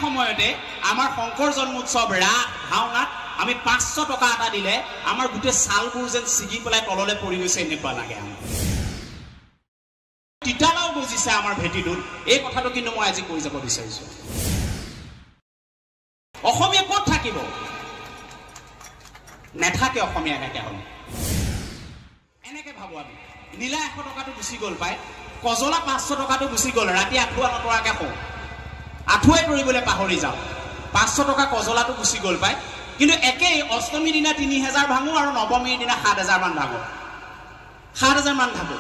সময়তে আমাৰ শংকৰ জন্মোৎসৱ, ৰাস, ভাওনাত আমি 500 টকা এটা দিলে আমাৰ গোটেই ছালবোৰ যেন ছিগি পেলাই তললৈ পৰি গৈছে, এনেকুৱা লাগে আমাৰ। তিতালাও গজিছে আমাৰ ভেটিটোত, এই কথাটো কিন্তু মই আজি কৈ যাব বিচাৰিছো। অসমীয়া ক'ত থাকিব? নেথাকে অসমীয়া এনেকে হ'লে। এনেকে ভাবো আমি, নীলা 100 টকাটো গুচি গ'ল পাই, কজলা 500 টকাটো গুচি গ'ল, ৰাতি আঁঠুৱা নতৰাকে শুওঁ, আঁঠুৱাই তৰিবলৈ পাহৰি যাওঁ, 500 টকা কজলাটো গুচি গ'ল পাই। কিন্তু একেই অষ্টমীৰ দিনা 3000 ভাঙো আৰু নৱমীৰ দিনা 7000 মান ভাঙো, 7000 মান ভাঙো।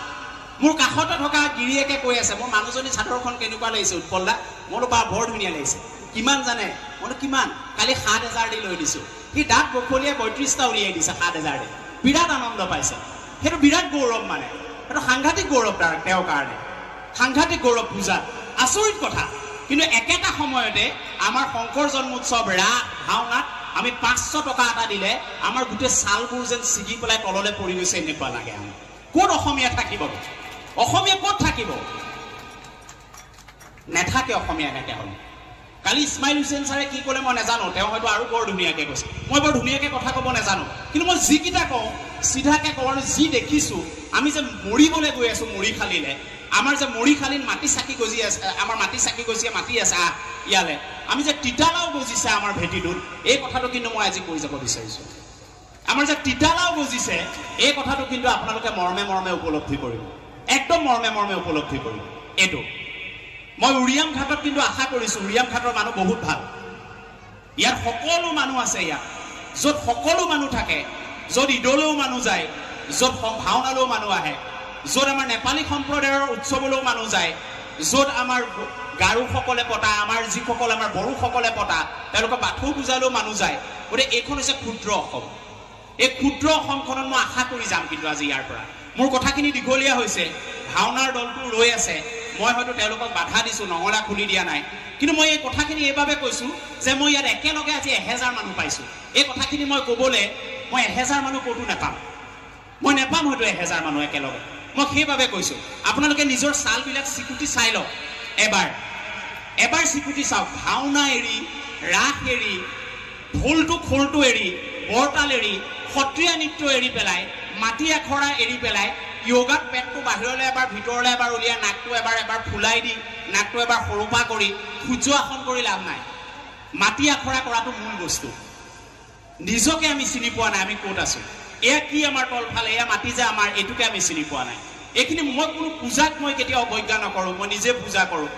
মোৰ কাষতে থকা গিৰিয়েকে কৈ আছে, মোৰ মানুহজনী চাদৰখন কেনেকুৱা লাগিছে উৎপল দা? মই বা বৰ ধুনীয়া লাগিছে। কিমান জানে? মইতো কিমান, কালি 7000 দি লৈ দিছোঁ। সি দাঁত বখলিয়াই 32টা উলিয়াই দিছে 7000 দি, বিৰাট আনন্দ পাইছে। সেইটো বিৰাট গৌৰৱ, মানে সেইটো সাংঘাতিক গৌৰৱ তাৰ তেওঁৰ কাৰণে, সাংঘাতিক গৌৰৱ পূজা। আচৰিত কথা, কিন্তু একেটা সময়তে আমাৰ শংকৰ জন্মোৎসৱ, ৰাস, ভাওনাত আমি 500 টকা এটা দিলে আমাৰ গোটেই ছালবোৰ যেন ছিগি পেলাই তললৈ পৰি গৈছে, এনেকুৱা লাগে আমাৰ। ক'ত অসমীয়া থাকিব? অসমীয়া ক'ত থাকিব? নেথাকে অসমীয়া এনেকে হ'লে। কালি ইছমাইল হুছেইন ছাৰে কি ক'লে মই নাজানো, তেওঁ হয়তো আৰু বৰ ধুনীয়াকৈ কৈছে, মই বৰ ধুনীয়াকৈ কথা ক'ব নাজানো, কিন্তু মই যিকেইটা কওঁ চিধাকে কওঁ। আৰু যি দেখিছোঁ, আমি যে মৰিবলৈ গৈ আছোঁ মৰিশালিলে, আমাৰ যে মৰিশালিত মাটি চাকি গজি আছে, আমাৰ মাটি চাকি গজিয়ে মাতি আছে আহ ইয়ালে, আমি যে তিতালাও গজিছে আমাৰ ভেটিটোত, এই কথাটো কিন্তু মই আজি কৈ যাব বিচাৰিছোঁ। আমাৰ যে তিতালাও গজিছে, এই কথাটো কিন্তু আপোনালোকে মৰ্মে মৰ্মে উপলব্ধি কৰিব, একদম মৰ্মে মৰ্মে উপলব্ধি কৰিব। এইটো মই উৰিয়াম ঘাটত কিন্তু আশা কৰিছোঁ, উৰিয়াম ঘাটৰ মানুহ বহুত ভাল, ইয়াত সকলো মানুহ আছে, ইয়াত য'ত সকলো মানুহ থাকে, য'ত ঈদলৈও মানুহ যায়, য'ত ভাওনালৈও মানুহ আহে, য'ত আমাৰ নেপালী সম্প্ৰদায়ৰ উৎসৱলৈও মানুহ যায়, য'ত আমাৰ গাৰোসকলে পতা, আমাৰ যিসকল আমাৰ বড়োসকলে পতা, তেওঁলোকৰ বাথৌ পূজালৈও মানুহ যায়। গতিকে এইখন হৈছে ক্ষুদ্ৰ অসম। এই ক্ষুদ্ৰ অসমখনত মই আশা কৰি যাম কিন্তু আজি ইয়াৰ পৰা। মোৰ কথাখিনি দীঘলীয়া হৈছে, ভাওনাৰ দলটো ৰৈ আছে, মই হয়তো তেওঁলোকক বাধা দিছোঁ, নঙলা খুলি দিয়া নাই, কিন্তু মই এই কথাখিনি এইবাবে কৈছোঁ যে মই ইয়াত একেলগে আজি 1000 মানুহ পাইছোঁ। এই কথাখিনি মই ক'বলৈ মই 1000 মানুহ ক'তো নাপাম, মই নেপাম হয়তো 1000 মানুহ একেলগে। মই সেইবাবে কৈছোঁ, আপোনালোকে নিজৰ ছালবিলাক চিকুটি চাই লওক এবাৰ, এবাৰ চিকুটি চাওক। ভাওনা এৰি, ৰাস এৰি, ঢোলটো খোলটো এৰি, বৰতাল এৰি, সত্ৰীয়া নৃত্য এৰি পেলাই, মাটি আখৰা এৰি পেলাই, য়োগাত পেটটো বাহিৰলৈ এবাৰ ভিতৰলৈ এবাৰ উলিয়াই, নাকটো এবাৰ এবাৰ ফুলাই দি, নাকটো এবাৰ সৰুপা কৰি সূৰ্য আসন কৰি লাভ নাই। মাটি আখৰা কৰাটো মূল বস্তু। নিজকে আমি চিনি পোৱা নাই, আমি ক'ত আছোঁ, এয়া কি আমাৰ তলফালে, এয়া মাটি যে আমাৰ, এইটোকে আমি চিনি পোৱা নাই। এইখিনি মই কোনো পূজাক মই কেতিয়াও অৱজ্ঞা নকৰোঁ, মই নিজে পূজা কৰোঁ,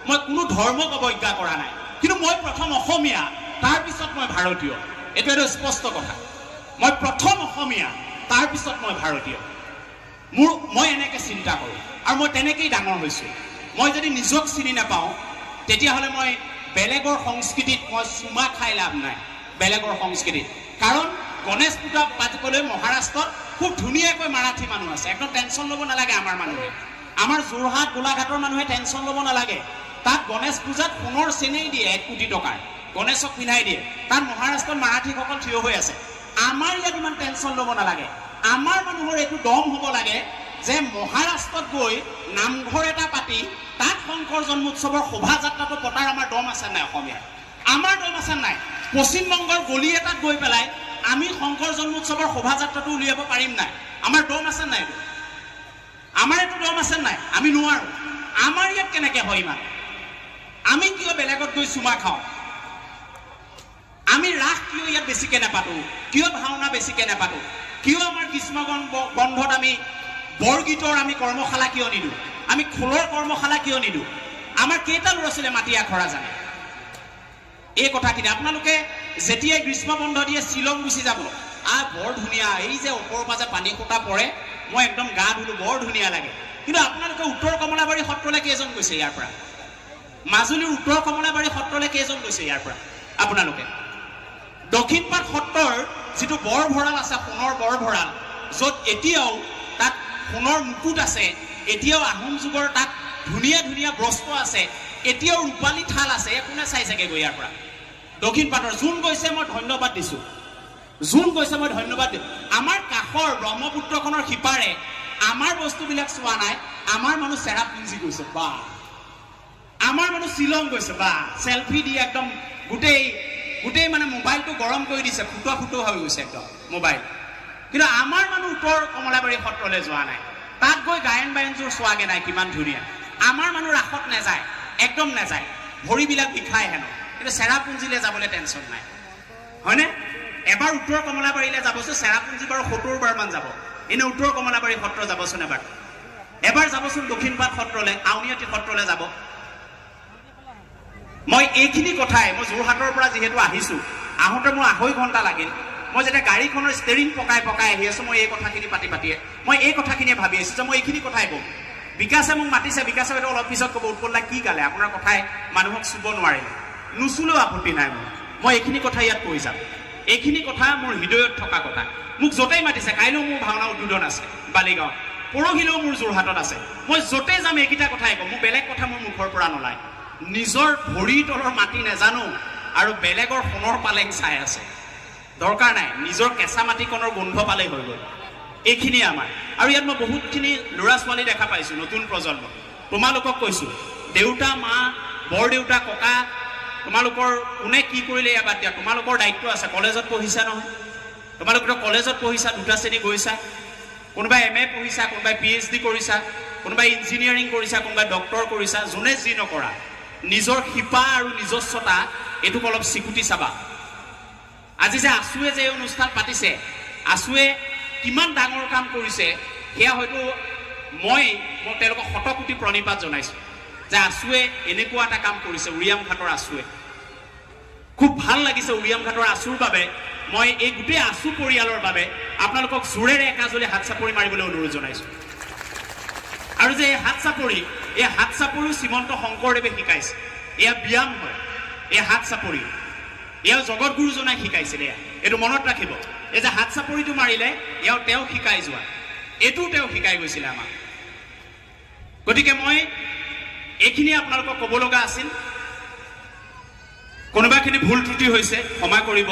মই কোনো ধৰ্মক অৱজ্ঞা কৰা নাই, কিন্তু মই প্ৰথম অসমীয়া, তাৰপিছত মই ভাৰতীয়। এইটো এটা স্পষ্ট কথা, মই প্ৰথম অসমীয়া, তাৰপিছত মই ভাৰতীয়। মই এনেকৈ চিন্তা কৰোঁ আৰু মই তেনেকেই ডাঙৰ হৈছোঁ। মই যদি নিজক চিনি নাপাওঁ, তেতিয়াহ'লে মই বেলেগৰ সংস্কৃতিত মই চুমা খাই লাভ নাই, বেলেগৰ সংস্কৃতিত। কাৰণ গণেশ পূজা পাতিবলৈ মহাৰাষ্ট্ৰত খুব ধুনীয়াকৈ মাৰাঠী মানুহ আছে, একদম টেনশ্যন ল'ব নালাগে আমাৰ মানুহে, আমাৰ যোৰহাট গোলাঘাটৰ মানুহে টেনশ্যন ল'ব নালাগে। তাত গণেশ পূজাত সোণৰ চেনেই দিয়ে 1 কোটি টকাৰ, গণেশক পিন্ধাই দিয়ে। তাত মহাৰাষ্ট্ৰত মাৰাঠীসকল থিয় হৈ আছে। আমাৰ ইয়াত ইমান টেনশ্যন ল'ব নালাগে। আমাৰ মানুহৰ এইটো দম হ'ব লাগে যে মহাৰাষ্ট্ৰত গৈ নামঘৰ এটা পাতি তাত শংকৰ জন্মোৎসৱৰ শোভাযাত্ৰাটো পতাৰ আমাৰ দম আছে নাই? অসমীয়াৰ আমাৰ দম আছে নাই? পশ্চিমবংগৰ গলি এটাত গৈ পেলাই আমি শংকৰ জন্মোৎসৱৰ শোভাযাত্ৰাটো উলিয়াব পাৰিম নাই? আমাৰ দম আছে নাই? এইটো আমাৰ এইটো দম আছে নাই? আমি নোৱাৰোঁ। আমাৰ ইয়াত কেনেকৈ হয় ইমান? আমি কিয় বেলেগত গৈ চুমা খাওঁ? আমি ৰাস কিয় ইয়াত বেছিকৈ নাপাতো? কিয় ভাওনা বেছিকৈ নাপাতো? কিয় আমাৰ গ্ৰীষ্ম বন্ধত আমি বৰগীতৰ আমি কৰ্মশালা কিয় নিদিওঁ? আমি খোলৰ কৰ্মশালা কিয় নিদিওঁ? আমাৰ কেইটা ল'ৰা ছোৱালীয়ে মাটি আখৰা জানে? এই কথাখিনি আপোনালোকে যেতিয়াই গ্ৰীষ্ম বন্ধ দিয়ে শ্বিলং গুচি যাব, বৰ ধুনীয়া, এই যে ওপৰৰ পৰা যে পানী সোঁতা পৰে, মই একদম গা ধুলো, বৰ ধুনীয়া লাগে। কিন্তু আপোনালোকে উত্তৰ কমলাবাৰী সত্ৰলৈ কেইজন গৈছে ইয়াৰ পৰা? মাজুলীৰ উত্তৰ কমলাবাৰী সত্ৰলৈ কেইজন গৈছে ইয়াৰ পৰা আপোনালোকে? দক্ষিণপাট সত্ৰৰ যিটো বৰ ভঁৰাল আছে, সোণৰ বৰ ভঁৰাল, য'ত এতিয়াও তাত সোণৰ মুকুট আছে, এতিয়াও আহোম যুগৰ তাত ধুনীয়া ধুনীয়া বস্ত্ৰ আছে, এতিয়াও ৰূপালী থাল আছে, কোনে চাই চাগে গৈ ইয়াৰ পৰা? দক্ষিণ পাটৰ যোন গৈছে মই ধন্যবাদ দিছোঁ, যোন গৈছে মই ধন্যবাদ দিওঁ। আমাৰ কাষৰ ব্ৰহ্মপুত্ৰখনৰ সিপাৰে আমাৰ বস্তুবিলাক চোৱা নাই, আমাৰ মানুহ চেৰাপুঞ্জী গৈছে। বা আমাৰ মানুহ শ্বিলং গৈছে, বা চেলফি দি একদম গোটেই গোটেই মানে মোবাইলটো গৰম কৰি দিছে, ফুটোৱা ফুটোৱা হৈ গৈছে একদম মোবাইল। কিন্তু আমাৰ মানুহ উত্তৰ কমলাবাৰী সত্ৰলৈ যোৱা নাই, তাত গৈ গায়ন বায়নযোৰ চোৱাগে নাই, কিমান ধুনীয়া। আমাৰ মানুহ ৰাসত নাযায়, একদম নাযায়, ভৰিবিলাক বিষায় হেনো, কিন্তু চেৰাপুঞ্জীলৈ যাবলৈ টেনশ্যন নাই, হয়নে? এবাৰ উত্তৰ কমলাবাৰীলৈ যাবচোন, চেৰাপুঞ্জী বাৰু 70 বাৰমান যাব, এনেই উত্তৰ কমলাবাৰী সত্ৰ যাবচোন এবাৰ, এবাৰ যাবচোন দক্ষিণপাট সত্ৰলৈ, আউনীআটী সত্ৰলৈ যাব। মই এইখিনি কথাই, মই যোৰহাটৰ পৰা যিহেতু আহিছোঁ, আহোঁতে মোৰ 2.5 ঘণ্টা লাগিল। মই যেতিয়া গাড়ীখনৰ ষ্টেৰিং পকাই পকাই আহি আছোঁ, মই এই কথাখিনি পাতি পাতিয়ে মই এই কথাখিনিয়ে ভাবি আছোঁ যে মই এইখিনি কথাই ক'ম। বিকাশে মোক মাতিছে, বিকাশে হয়তো অলপ পিছত ক'ব উৎপল দা কি গালে, আপোনাৰ কথাই মানুহক চুব নোৱাৰিলে। নুচুলেও আপত্তি নাই মোৰ, মই এইখিনি কথা ইয়াত কৈ যাম। এইখিনি কথা মোৰ হৃদয়ত থকা কথা। মোক য'তেই মাতিছে, কাইলৈও মোৰ ভাওনা উদ্বোধন আছে বালিগাঁৱত, পৰহিলেও মোৰ যোৰহাটত আছে, মই য'তেই যাম এইকেইটা কথাই ক'ম, মোৰ বেলেগ কথা মোৰ মুখৰ পৰা নোলায়। নিজৰ ভৰিৰ তলৰ মাটি নাজানো আৰু বেলেগৰ সোণৰ পালেং চাই আছে, দৰকাৰ নাই, নিজৰ কেঁচা মাটিকণৰ গোন্ধ পালেই হৈ গ'ল। এইখিনিয়ে আমাৰ। আৰু ইয়াত মই বহুতখিনি ল'ৰা ছোৱালী দেখা পাইছোঁ, নতুন প্ৰজন্ম। তোমালোকক কৈছোঁ, দেউতা মা বৰদেউতা ককা তোমালোকৰ কোনে কি কৰিলে এয়া বাদ দিয়া, তোমালোকৰ দায়িত্ব আছে। কলেজত পঢ়িছা নহয়, তোমালোকেতো কলেজত পঢ়িছা, দুটা শ্ৰেণী গৈছা, কোনোবাই এম এ পঢ়িছা, কোনোবাই PhD কৰিছা, কোনোবাই ইঞ্জিনিয়াৰিং কৰিছা, কোনোবাই ডক্টৰ কৰিছা, যোনে যি নকৰা নিজৰ শিপা আৰু নিজস্বতা এইটোক অলপ চিকুটি চাবা। আজি যে আছুৱে যে এই অনুষ্ঠান পাতিছে, আছুৱে কিমান ডাঙৰ কাম কৰিছে সেয়া হয়তো মই তেওঁলোকক শতকোটি প্ৰণিপাত জনাইছোঁ যে আছুৱে এনেকুৱা এটা কাম কৰিছে। উৰিয়াম ঘাটৰ আছুৱে, খুব ভাল লাগিছে উৰিয়াম ঘাটৰ আছুৰ বাবে। মই এই গোটেই আছু পৰিয়ালৰ বাবে আপোনালোকক জোৰেৰে একাজলি হাত চাপৰি মাৰিবলৈ অনুৰোধ জনাইছোঁ। আৰু যে এই হাত চাপৰি, এই হাত চাপৰিও শ্ৰীমন্ত শংকৰদেৱে শিকাইছে, এয়া ব্যায়াম হয় এই হাত চাপৰি, এয়া জগত গুৰুজনাই শিকাইছিলে, এয়া এইটো মনত ৰাখিব। এই যে হাত চাপৰিটো মাৰিলে এয়াও তেওঁ শিকাই যোৱা, এইটোও তেওঁ শিকাই গৈছিলে আমাক। গতিকে মই এইখিনি আপোনালোকক ক'ব লগা আছিল। কোনোবাখিনি ভুল ত্ৰুটি হৈছে ক্ষমা কৰিব।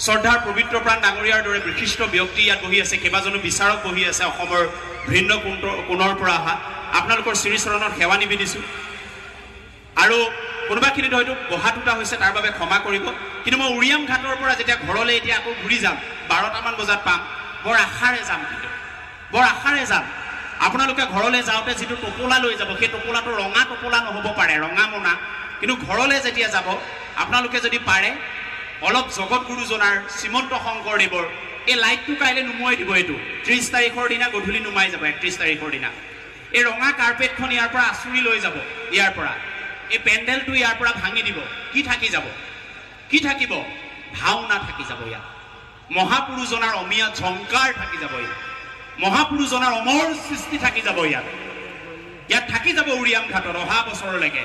শ্ৰদ্ধাৰ পবিত্ৰ প্ৰাণ ডাঙৰীয়াৰ দৰে বিশিষ্ট ব্যক্তি ইয়াত বহি আছে, কেইবাজনো বিচাৰক বহি আছে অসমৰ ভিন্ন কোণৰ পৰা অহা, আপোনালোকৰ শ্ৰীচৰণত সেৱা নিবেদিছোঁ। আৰু কোনোবাখিনিত হয়তো বহা টুটা হৈছে, তাৰ বাবে ক্ষমা কৰিব। কিন্তু মই উৰিয়াম ঘাটৰ পৰা যেতিয়া ঘৰলৈ এতিয়া আকৌ ঘূৰি যাম, 12টামান বজাত পাম, বৰ আশাৰে যাম, কিন্তু বৰ আশাৰে যাম। আপোনালোকে ঘৰলৈ যাওঁতে যিটো টোপোলা লৈ যাব, সেই টোপোলাটো ৰঙা টোপোলা নহ'ব পাৰে, ৰঙা মোনা, কিন্তু ঘৰলৈ যেতিয়া যাব আপোনালোকে যদি পাৰে অলপ জগত গুৰুজনাৰ শ্ৰীমন্ত শংকৰদেৱৰ এই লাইটটো কাইলৈ নুমুৱাই দিব, এইটো 30 তাৰিখৰ দিনা গধূলি নুমাই যাব, 31 তাৰিখৰ দিনা এই ৰঙা কাৰ্পেটখন ইয়াৰ পৰা আঁচুৰি লৈ যাব, ইয়াৰ পৰা এই পেণ্ডেলটো ইয়াৰ পৰা ভাঙি দিব। কি থাকি যাব? কি থাকিব? ভাওনা থাকি যাব ইয়াত, মহাপুৰুষজনাৰ অমীয়া ঝংকাৰ থাকি যাব ইয়াত, মহাপুৰুষজনাৰ অমৰ সৃষ্টি থাকি যাব ইয়াত, ইয়াত থাকি যাব উৰিয়াম ঘাটত অহা বছৰলৈকে,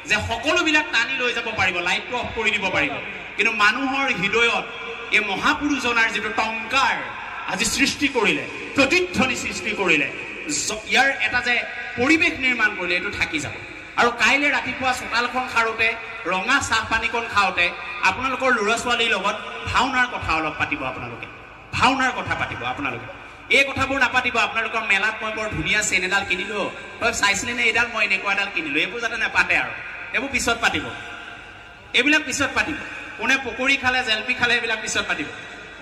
যে সকলোবিলাক টানি লৈ যাব পাৰিব, লাইটটো অফ কৰি দিব পাৰিব, কিন্তু মানুহৰ হৃদয়ত এই মহাপুৰুষজনাৰ যিটো টংকাৰ আজি সৃষ্টি কৰিলে, প্ৰতিধ্বনি সৃষ্টি কৰিলে, ইয়াৰ এটা যে পৰিৱেশ নিৰ্মাণ কৰিলে, এইটো থাকি যাব। আৰু কাইলৈ ৰাতিপুৱা চোতালখন সাৰোঁতে, ৰঙা চাহ পানীকণ খাওঁতে আপোনালোকৰ ল'ৰা ছোৱালীৰ লগত ভাওনাৰ কথা অলপ পাতিব, আপোনালোকে ভাওনাৰ কথা পাতিব। আপোনালোকে এই কথাবোৰ নাপাতিব, আপোনালোকৰ মেলাত মই বৰ ধুনীয়া চেইন এডাল কিনিলোঁ, তই চাইছিলি নে এইডাল, মই এনেকুৱা এডাল কিনিলোঁ, এইবোৰ যাতে নাপাতে আৰু এইবোৰ পিছত পাতিব, এইবিলাক পিছত পাতিব। কোনে পকৰি খালে, জেলপি খালে, এইবিলাক পিছত পাতিব।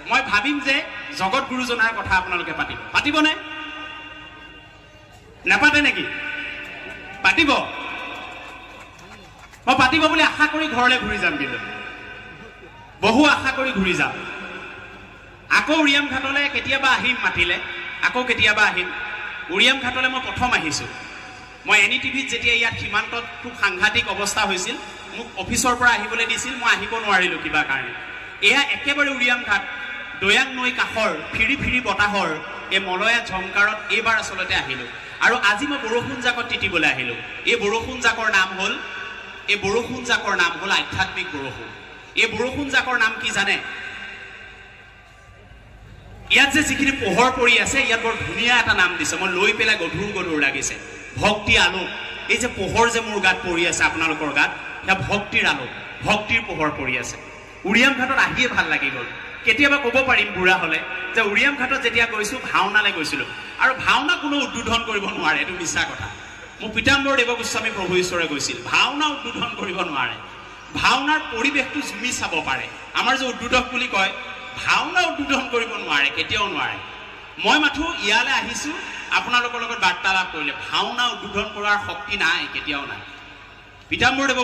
মই ভাবিম যে জগত গুৰুজনাৰ কথা আপোনালোকে পাতিব। পাতিবনে? নাপাতে নেকি? পাতিব। মই পাতিব বুলি আশা কৰি ঘৰলৈ ঘূৰি যাম, কিন্তু বহু আশা কৰি ঘূৰি যাম। আকৌ উৰিয়াম ঘাটলৈ কেতিয়াবা আহিম, মাতিলে আকৌ কেতিয়াবা আহিম। উৰিয়াম ঘাটলৈ মই প্ৰথম আহিছোঁ। মই এন ই টিভিত যেতিয়া ইয়াত সীমান্তত খুব সাংঘাতিক অৱস্থা হৈছিল, মোক অফিচৰ পৰা আহিবলৈ দিছিল, মই আহিব নোৱাৰিলোঁ কিবা কাৰণে। এয়া একেবাৰে উৰিয়াম ঘাট, দৈয়াং নৈ কাষৰ ফিৰি ফিৰি বতাহৰ এই মলয়া ঝংকাৰত এইবাৰ আচলতে আহিলোঁ। আৰু আজি মই বৰষুণ জাকত তিতিবলৈ আহিলোঁ। এই বৰষুণ জাকৰ নাম হ'ল, এই বৰষুণ জাকৰ নাম হ'ল আধ্যাত্মিক বৰষুণ। এই বৰষুণ জাকৰ নাম কি জানে? ইয়াত যে যিখিনি পোহৰ পৰি আছে, ইয়াত বৰ ধুনীয়া এটা নাম দিছে, মই লৈ পেলাই গধুৰ গধুৰ লাগিছে, ভক্তি আলোক। এই যে পোহৰ যে মোৰ গাত পৰি আছে, আপোনালোকৰ গাত, সেয়া ভক্তিৰ আলোক, ভক্তিৰ পোহৰ পৰি আছে। উৰিয়াম ঘাটত আহিয়ে ভাল লাগি গ'ল। কেতিয়াবা ক'ব পাৰিম বুঢ়া হ'লে যে উৰিয়াম ঘাটত যেতিয়া গৈছোঁ, ভাওনালৈ গৈছিলোঁ। আৰু ভাওনা কোনো উদ্বোধন কৰিব নোৱাৰে, এইটো মিছা কথা। মোক পীতাম্বৰ দেৱগোস্বামী প্ৰভু ঈশ্বৰে কৈছিল, ভাওনা উদ্বোধন কৰিব নোৱাৰে, ভাওনাৰ পৰিৱেশটো জুমি চাব পাৰে। আমাৰ যে উদ্বোধক বুলি কয়, ভাওনা উদ্বোধন কৰিব নোৱাৰে, কেতিয়াও নোৱাৰে। মই মাথো ইয়ালৈ আহিছোঁ আপোনালোকৰ লগত বাৰ্তালাপ কৰিলে, ভাওনা উদ্বোধন কৰাৰ শক্তি নাই, কেতিয়াও নাই। পীতাম্বৰ দেৱ